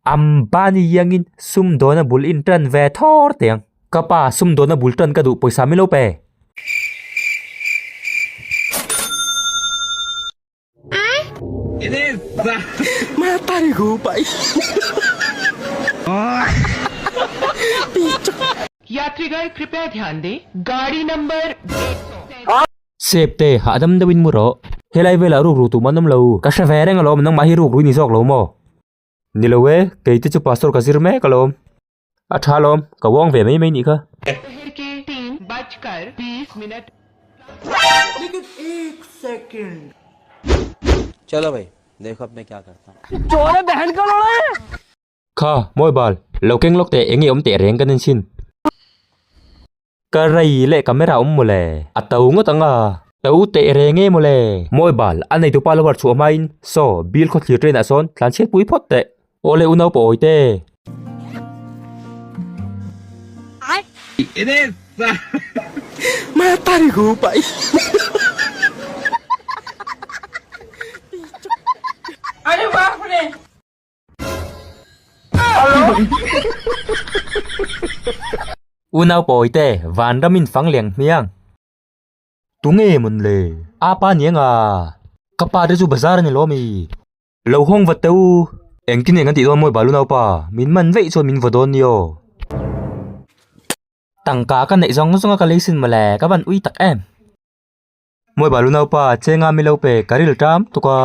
Ambani iangin sumdawna bul in tan ve thawr teh ang. Ka pa sumdawna bul tan ka duh pawisa min lo pe. Sep te, hahdam deuhin mu rawh. Helai velah ruk ru tum an awm lo. Ka hre ve reng alawm, nangmah hi ruk rui ni zawk lo maw? Ni lo e, kei te chu pastor ka zir mek alawm. A tha alawm, ka uang ve mai mai nih kha. Kha, mawi bal, lo keng lawk teh eng nge awm teh reng kan en chhin. Ka rei leh camera awm mawle, a to ngawt ang a. To teh reng e mawle. Mawi bal, a nei tupa lo har chhuah hmain, saw, bill khawthlir train ah sawn tlan chhiat pui phawt teh. Awle unau pawh awi te. Unau pawi te vanram in fang leng hmiang. Tunge mawn le? Apa ni anga? Ka pa te chu bazar a ni lo ami? Lo hawng vat teh u. Engtin eng an tih dawn mawi balu naupa? Min man veih chuan min vaw dawn ni aw. Tangka ka neih zawng zawng a ka leisin mawle, ka van ui tak em. Mawi balu naupa, chenga mi lo pe, ka ril ṭam tuk a.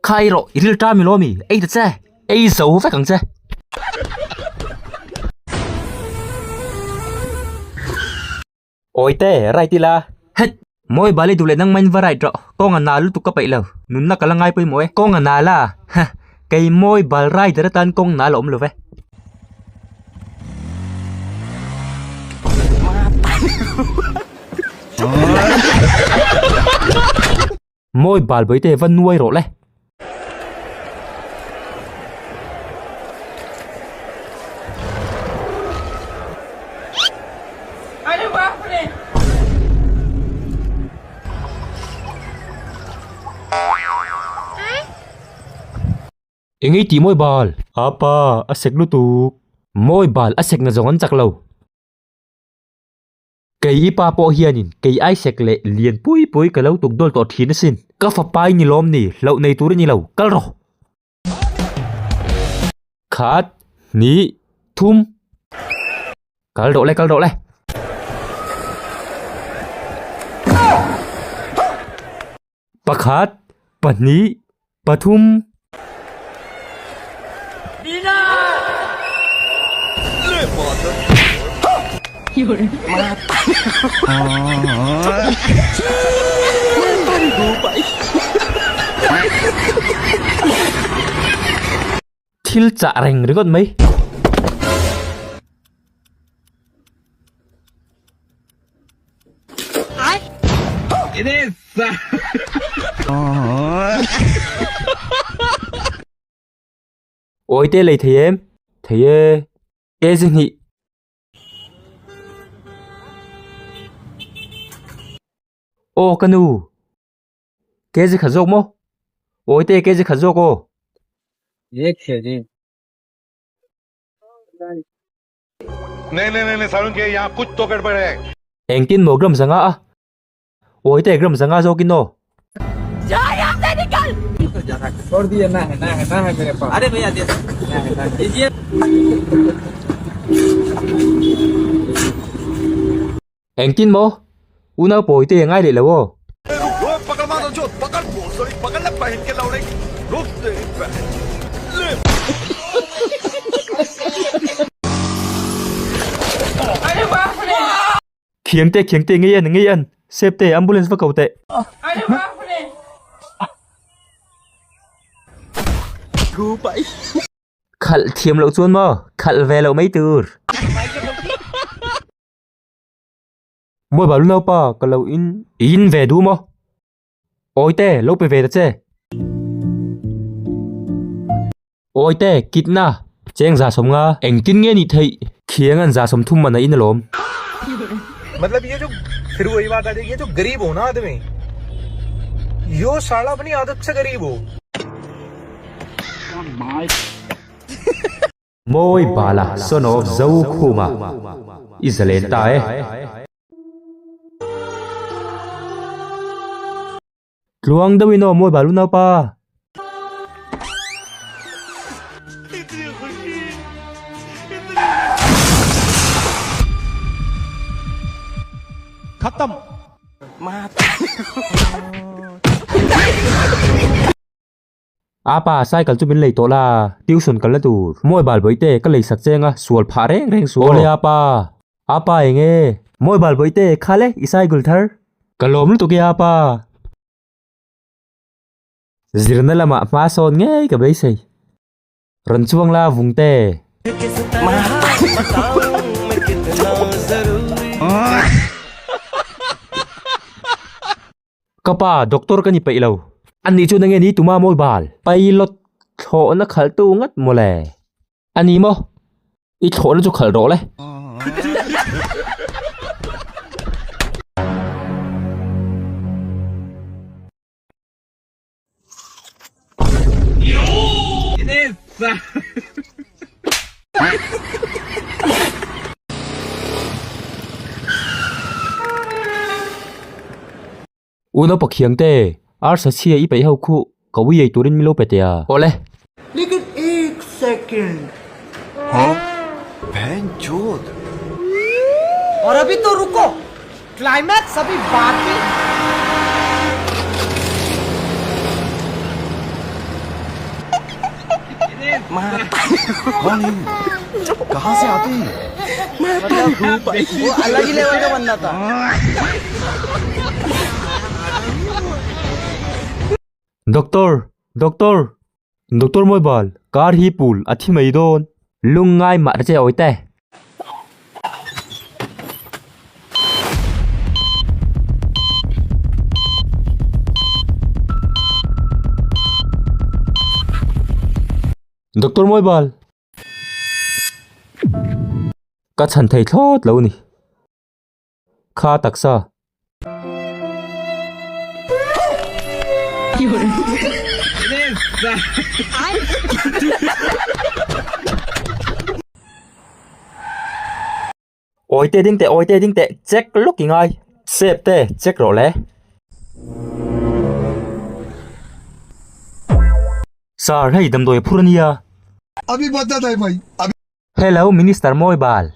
Kha ei rawh, i ril ṭam i lo ami? Ei ta che, ei zo vek ang che. Awite, right ila. Het! Mawi bali duh leh nangmah in va right rawh. Kawng a nal lutuk ka peih lo. Nunna ka la ngai pawimawh e. Kawng a nal a. Ha! Kei mawi bal rider atan kawng nal a awm lo ve. Mawi bal bawihte va nuai rawh le. Eng ei tih mawi bal? Apa, a sek lutuk. Mawi bal a sek na zawng an chak lo. Kei i pa pawh hianin kei ai sek leh lian pui pui ka lo tuk dawl tawh thin asin. Ka fapa i ni lawm ni, hlauh nei tur i ni lo, kal rawh. Khat, hnih, thum. Kal rawh le, kal rawh le. Pakhat, pahnih, pathum. Thil chah reng ringawt mai. Awite lei thei em? Thei e. Kg hnih. Aw ka nu. Kg khat zawk maw? Awite kg khat zawk aw. Engtin maw gram zanga a? Awite gram zanga zawkin aw. Engtin maw? Unau pawite a ngai leh lo aw. Khiangte khiangte ngei an ngei an sep te ambulance va ko teh. Khalh thiam loh chuan maw khalh ve loh mai tur. Mawi balu naupa ka lo in in ve duh maw? Awite lo pe ve ta che. Awite kitna cheng za sawm nga engtin nge nih theih khiang an za sawm thum man a in alawm. Matlab ye jo phir wahi baat aa jayegi ye jo garib ho na aadmi yo saala apni aadat se garib ho. Mawi Bala son of Zokhuma i zalen ta e. Tluang deuhin aw Mawi Bal unaupa. Apa, cycle chu min lei tawh la, tuition kal la tur. Mawi bal bawihte, ka lei sak cheng a, sual phah reng reng suh aw. Awle apa, apa eng e? Mawi bal bawihte, khal e, i cycle thar. Ka lawm lutuk e apa. Zirna lamah hma sawn ngei ka beisei. Rawn chuang la vungte. Ka pa, doctor ka ni peih lo. Ani chuan enge ni tuma mawi bal? Pilot thlawhna khalhtu ngat mawle. A ni maw? I thlawhna chu khalh rawh le. Unau Pakhiang te, arsa chhia i peih ho khu ka ui ei turin min lo pe teh a. Awle. Lekin ek second. Aur abhi to ruko, climax abhi baki. Doctor! Doctor! Doctor Mawibal, kar hi pul a thi mai dawn. Lungngai mah ta che awi te. Doctor Mawibal, ka chhan thei thlawt lo ni. Kha taksa. Awi te ding teh awi te ding teh check lawk i ngai. Sep te check rawh le. Sir hei damdawi a phur a nia. Hello Minister Mawibal.